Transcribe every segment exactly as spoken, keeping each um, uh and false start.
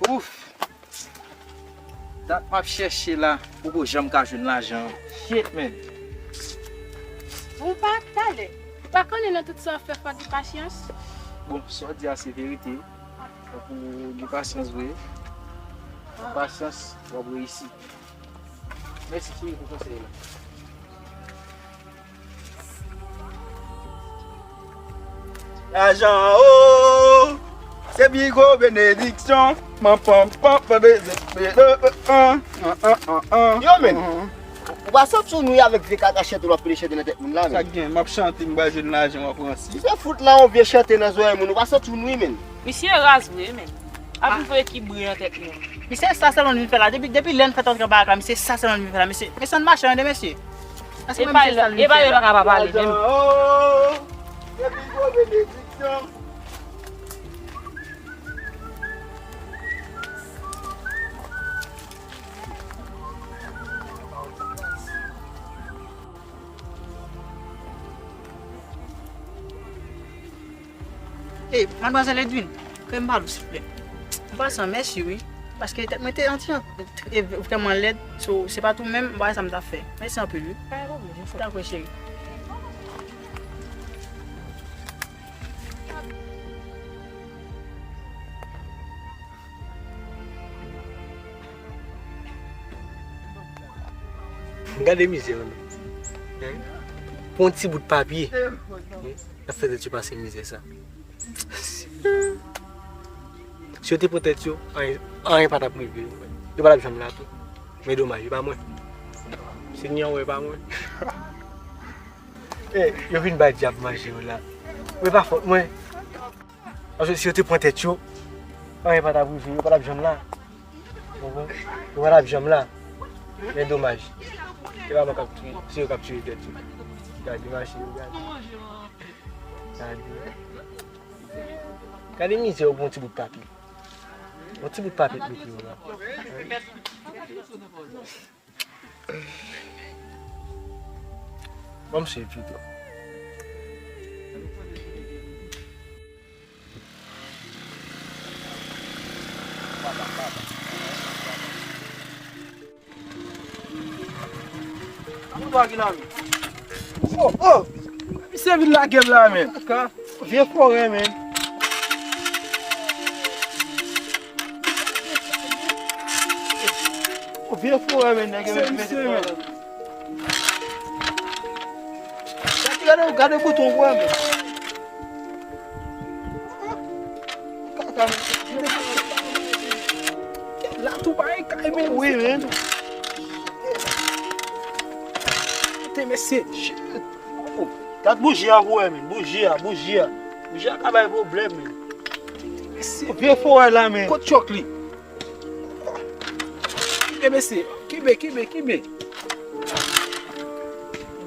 Ouf! Dat m ap chèche la, poko janm ka jwenn lajan an. Shit, man. Ou pa talè. Ou pa konnen nan tout sa w ap fè fò gen pasyans? Bon, sa w di a se verite. Fòk ou gen pasyans vre. Pasyans, w ap reyisi. Mèsi cheri pou konsèy la. Lajan o, se pi gwo benediksyon. Pam pam pam pam bezwen. Yo men, ou pa santi w nwi avèk vye kaka chante w ap pile chante nan tèt moun la men? Sa k gen, m ap chante m pral jwenn lajan w ap ranse. Si se fout la yon vye chante nan zòrèy moun, ou pa santi w nwi men? Misye raz vre men. Ap rive ekibre nan tèt moun. Misye sa sèlman l vin fè la. Depi depi lè n fèk antre nan barak la, misye sa sèlman l vin fè la. Mesye, mesye ann mache tande mesye. Epa yo pa ka pa pale menm. Ey, madmwazèl Edwin, kè m pale w silvouplè. An pasan, mèsi wi. Paske tèt mwen te anti an, e, vrèman lèd, so se pa tou menm, m pa wè sa m t ap fè. Mèsi anpil wi. Pa gen pwoblèm. Dakò cheri. Gade mizè yo menm. Pou yon ti bout papye. Y ap fè tèt yo pase mizè sa. Si yo te pran tèt yo, anyen, anyen pa t ap rive yo. Yo pa t ap janm la tou. Men domaj, e pa mwen. Senyè, w wè, e pa mwen. E, yo vin bay dyab manje yo la. Ou wè, e pa fòt mwen. Paske si yo te pran tèt yo, anyen pa t ap rive yo, yo pa t ap janm la. Ou konprann? Yo pa t ap janm la. Men domaj. Se pa mwen k ap touye, se yo k ap touye tèt yo. Gade mache yo, gade. Gade. Gade mizè yo pou yon ti bout papye. Yon ti bout papye k mete yo la. Ban m swiv pito. Oh, oh! Misye vin lage m la, men. Vye forè, men. Vye forè, men, nèg yo mete. Gade, gade bouton, wè, men. Kaka, men. La tou pa gen kay, men. Wi, men. Te mesye. Shit. Oh, gad bouji a pou wè, men. Bouji a, bouji a. Bouji a ka bay pwoblèm, men. Mesye. Vye forè la, men. Kot chòk li? Kenbe mesye. Kenbe, kenbe, kenbe.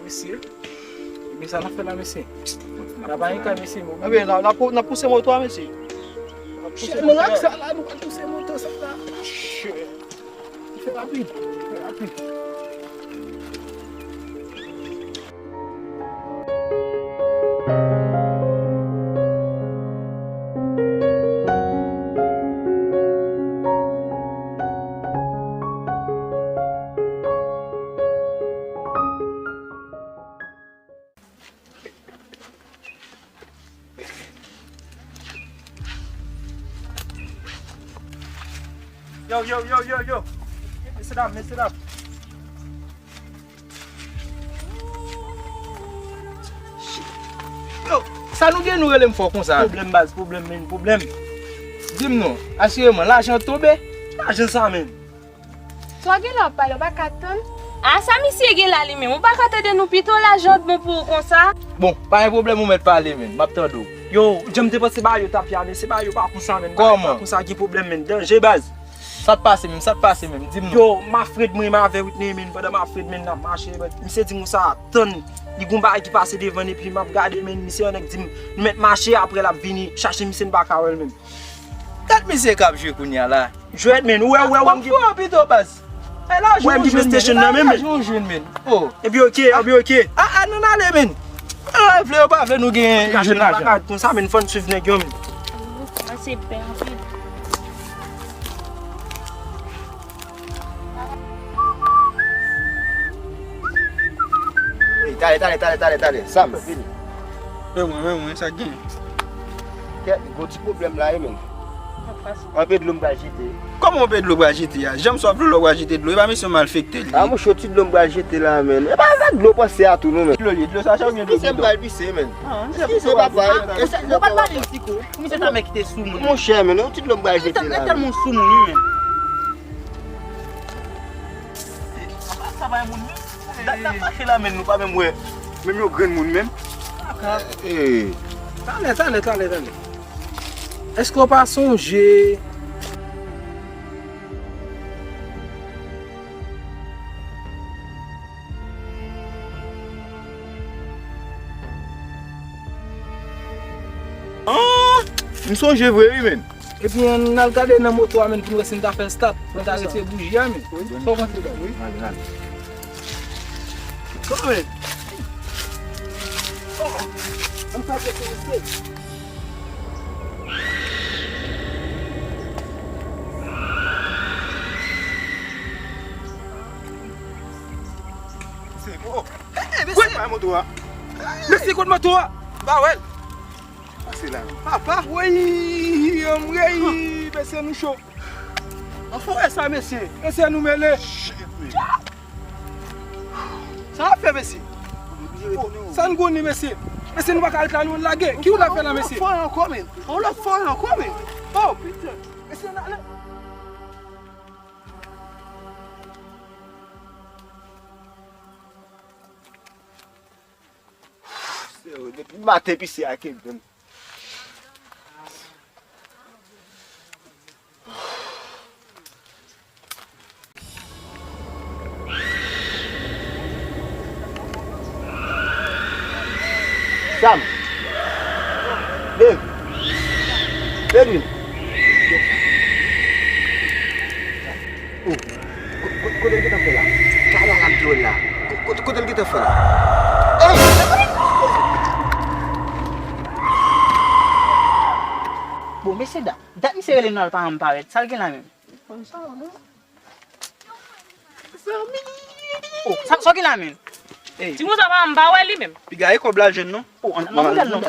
Mesye. Kenbe sa n ap fè la, mesye. N ap bay kay, mesye. Ebyen, n ap, n ap pouse moto a, mesye. Chèn rak sa la, nou pral pouse moto sa la. Shit. Fè rapid, fè rapid. Yo, yo, yo, yo, yo. Mesye dam, mesye dam. Yo, sa nou gen nou rele m fò konsa? Pwoblèm baz, pwoblèm men, pwoblèm. Di m non, asireman, lajan tonbe? Lajan sa menm. Sa w gen la w ap pale, w pa ka tann? A sa misye gen la li menm, ou pa ka tande nou pito, lajan t bon pou ou konsa? Bon, pa gen pwoblèm, ou mèt pale menm, m ap tande w. Yo, jan m te panse bagay yo t ap ye a, men se bagay yo pa konsa menm. Kòman? Konsa gen pwoblèm menm, danje baz. Sa t pase menm, sa t pase menm, di m non. Yo, m ap fret mwen menm avè Whitney menm, pandan m ap fret menm n ap mache, misye di m konsa, tann, li gon bagay ki pase devan n epi m ap gade menm, misye yon nèg di m nou mèt mache, aprè l ap vini chache misye, n pa ka wè l menm. Gad misye k ap jwe kounye a la. Jwèt men, ou wè, ou wè, ou wè m gen. Fò pito baz. Wè m gen PlayStation nan men men. Lajan ou jwenn men. Oh. Epi oke, epi oke. A, a, nou n ale men. Yo vle, yo pa vle, nou gen jwenn lajan. Konsa men, fò n swiv nèg yo men. Sa se pè anpil. Talè, talè, talè, talè, talè. Sam, vini. Men mwen, men mwen, sa k gen? Kèt, gon ti pwoblèm la, wi, men. Anpe dlo m pral jete. Kòman anpe dlo pral jete a? Janm swaf dlo lè w pral jete dlo. E pa misye malfektè li ye. A, monchè, ti dlo m pral jete la, men. E pa avèk dlo panse a tou, non, men. Dlo li, dlo sa, sa oubyen dlo bidon? Pise m pral pise, men. Eskize, papa. Bon, pa t pale siko. Pou misye ta mèt kite sou moun. Monchè, men, yon ti dlo m pral jete la. Li tèlman sou moun, wi, men. Sa pa yon moun, men. Dat n ap mache la, men nou pa menm wè menm yon grenn moun menm. Talè, talè, talè, talè. Èske w pa sonje? Ah! M sonje vre, wi, men. Epi ann al gade nan moto a, men, pou n wè si n ta fè l start, pou n ta retire bouji a, men. Sa w panse, baz? Wi. Ann al. Kòman? Oh, ann fè kèk mesye. Mesye, oh. Hey, mesye. Mesye, kot moto a? M pa wè l. Pase la. Papa. Woy, anmwey, mesye, nou cho. Anfòm sa, mesye. Mesye, nou mele. Shit, man. Sa n ap fè, mesye? Sa n konnen, mesye? Mesye, nou pa ka ret la, nou lage. Ki w la fè la, mesye? On lòt fwa ankò, men. On lòt fwa ankò, men. Oh, pita. Mesye, n ale. Depi maten pise a kenbe m. Sam. Dave. Edwin. Oh. Ko-, ko-, kote l gentan fè la? Kala la m te wè l la. Ko-, kote, kote l gentan fè la? Oh! Bon, mesye dam, dat misye rele nou al pa janm parèt. Sa l gen la menm? Oh, sa, sa w gen la menm? Hey. Timoun sa pa, m pa wè li menm. Piga e kòb la jwenn non. Oh, ann, ann, ann, ann.